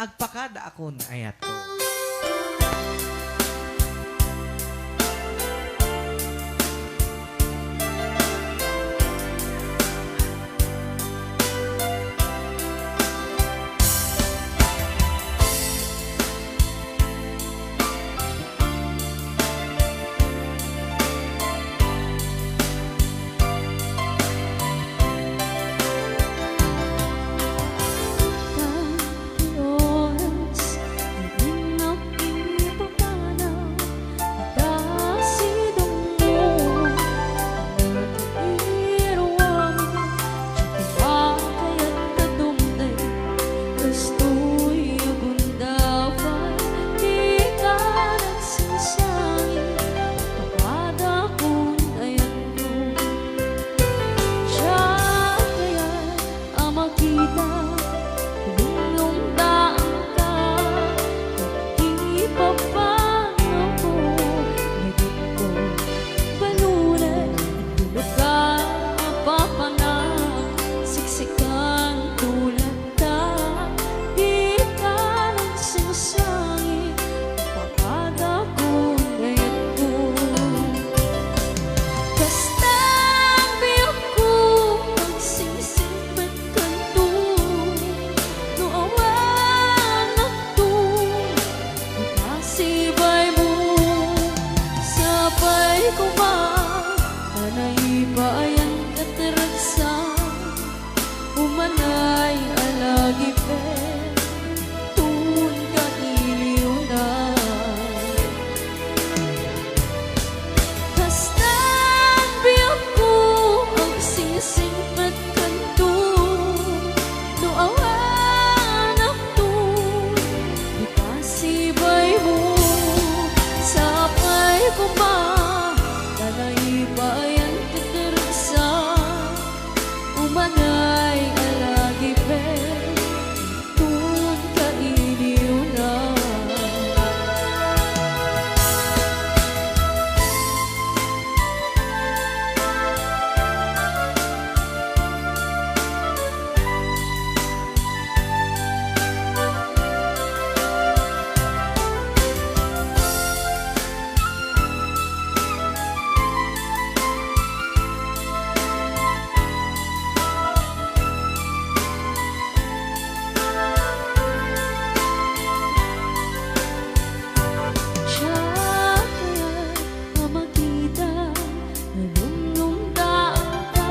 Agpakada akon, ayatko. Siak kayat a makita, lumlumdaanka, ket ipapanawko, nagitko, balunay, itulogka, apapana, siksikan, tulad ta, di ka nagsinsangi, pakada kun ayatko. Kasta biagko, agsingsingpet kanto, no awan akto, ita sibaymo, sapay koma, ta naipayan ket ragsak. Umanay a lagipen, tun ka iliwna. Kastan biagko, agsingsingpet kanto, no awan akto, ita sibaymo, sapay koma, ta naipayan ket ragsak. Umanay a lagipen, tun ka iliwna. Siak kayat a makita, nalumlumdaanka,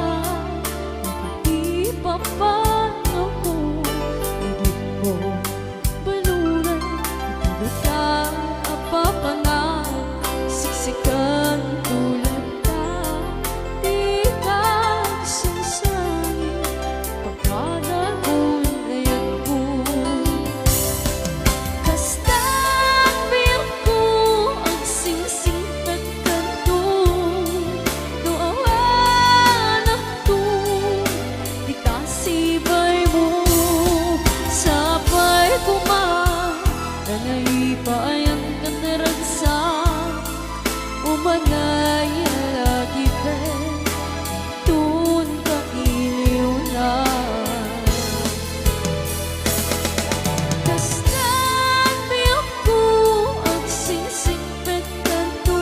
nakikipapangako, igidko. Balunay, itulogka, apapana, siksikan, tulad ta, di ka agsinsangi, pakada kun ayatko. Kastan biagko, agsingsingpet kanto, no awan akto, ita sibaymo, sapay koma, ta naipayan ket ragsak, umanay a lagipen, tun ka iliwna. Kastan biagko, agsingsingpet kanto,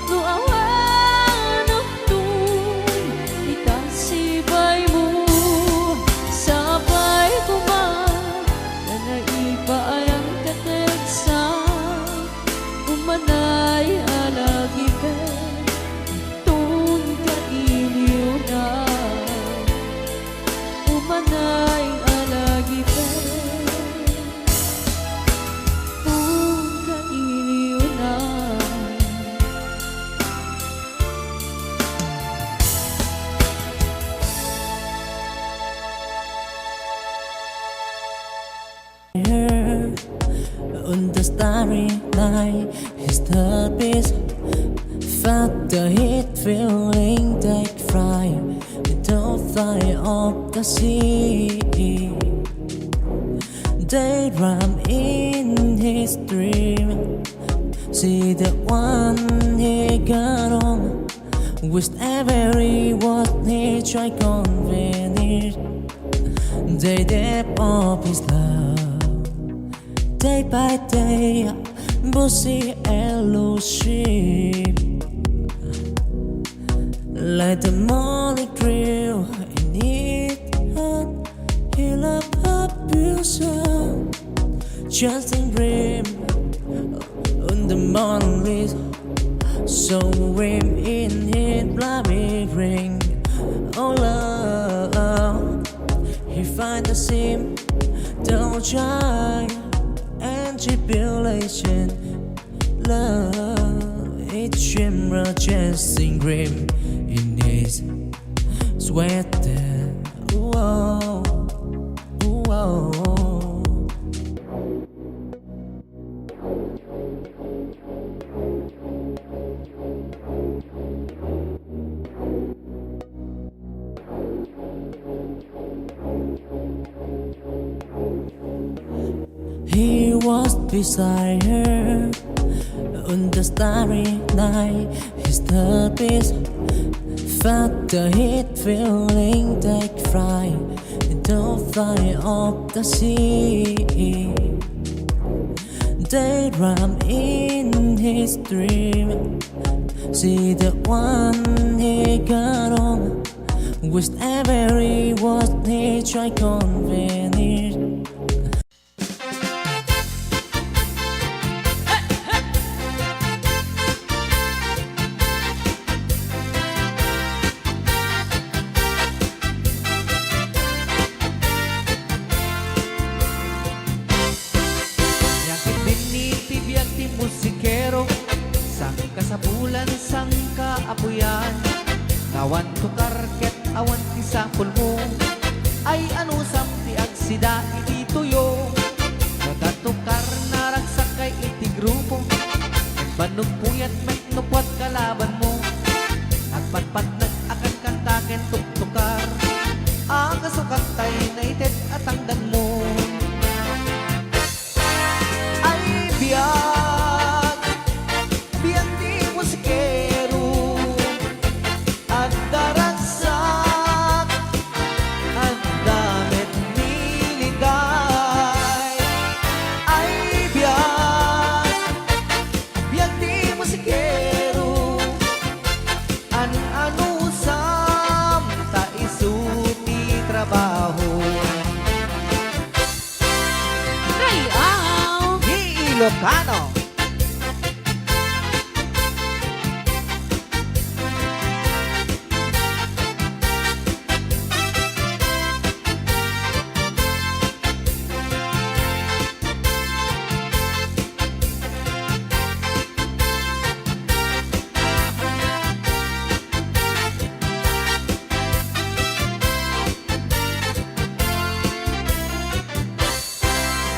no awan akto, ita sibaymo, sapay koma, ta naipayan ket ragsak, umanay a lagipen, tun ka iliwna. Umanay a lagipen, tun ka iliwna. Here on the starry night, his third piece, felt the heat feeling take fire into fire of the sea. They ran in his dream, see the one he got on, with every word he tried convince. They depth of his love Day by day, busy and losing. Like the morning dew in it, he love her bosom. Just a dream on the morning mist. So him in it, blaming ring. Oh Lord, he find the same, don't try and tribulation. Love, it's shimmer, chasing grim in his sweater. Whoa, whoa. He was beside her on the starry night. His third piece felt the heat, feeling take flight into fire of the sea. They ran in his dream. See the one he got on. With every word he tried convince. Ket dinni ti biag ti musikero, sangkasapulan, sangkaapuyan. Awan tukar ket awan ti sapulmo. Ay, anusam ti agsida iti tuyo? Nagatukar, naragsakkay iti grupo. Ket bannog puyat met no kuat kalabanmo. Agpatpatnag a kankanta ken tuktukar. A kasukattay naited a tangdanmo. Ay, biag, biag ti musikero. Adda ragsak, adda met niliday. Ay, biag, biag ti musikero. An-anusam ta isu ti trabaho. Rayaw ni Ilocano.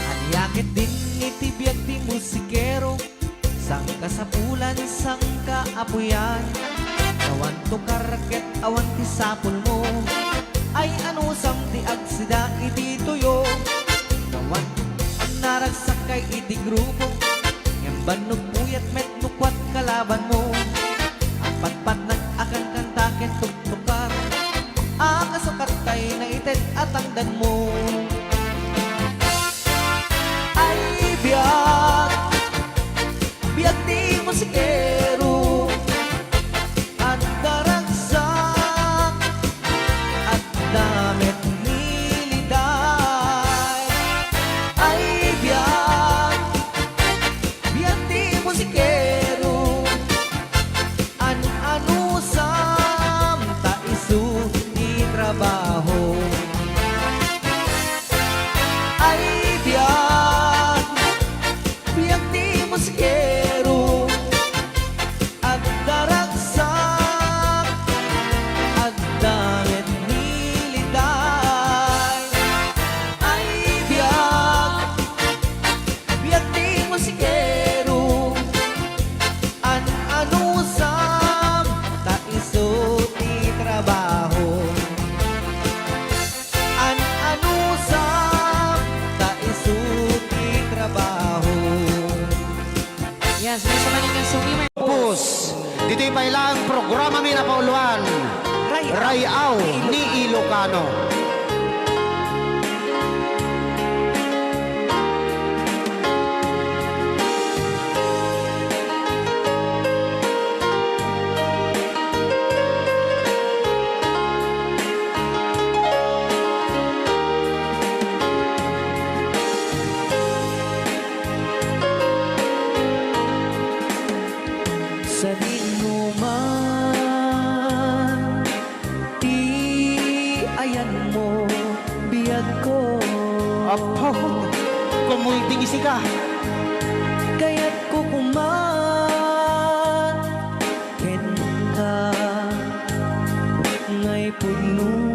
Ania ket dinni ti biag ti musikero? Sangkasapulan, sangkaapuyan. Awan tukar ket awan ti sapulmo. Ay, anusam ti agsida iti tuyo? Awan naragsakkay iti grupo. Ngem bannog puyat met no kuat kalabanmo. Agpatpatnag a kankanta ken tuktukar. A kasukattay naited a tangdanmo. Ay, biag, biag ti musikero. Adda ragsak, adda met niliday. Ay, biag, biag ti musikero. An-anusam ta isu ti trabaho. Ay, biag, biag ti musikero. Adda ragsak, adda met niliday. Ay, biag, biag ti musikero. An-anusam ta isu ti trabaho. An-anusam ta isu ti trabaho. Yes, may sumaling nga sumi, may Pus, ditoy pay laeng programami a napauluan, Ray-, Ray-aw ni Ilocano. Multing isika. Kayatko koma kenka, nga ipudno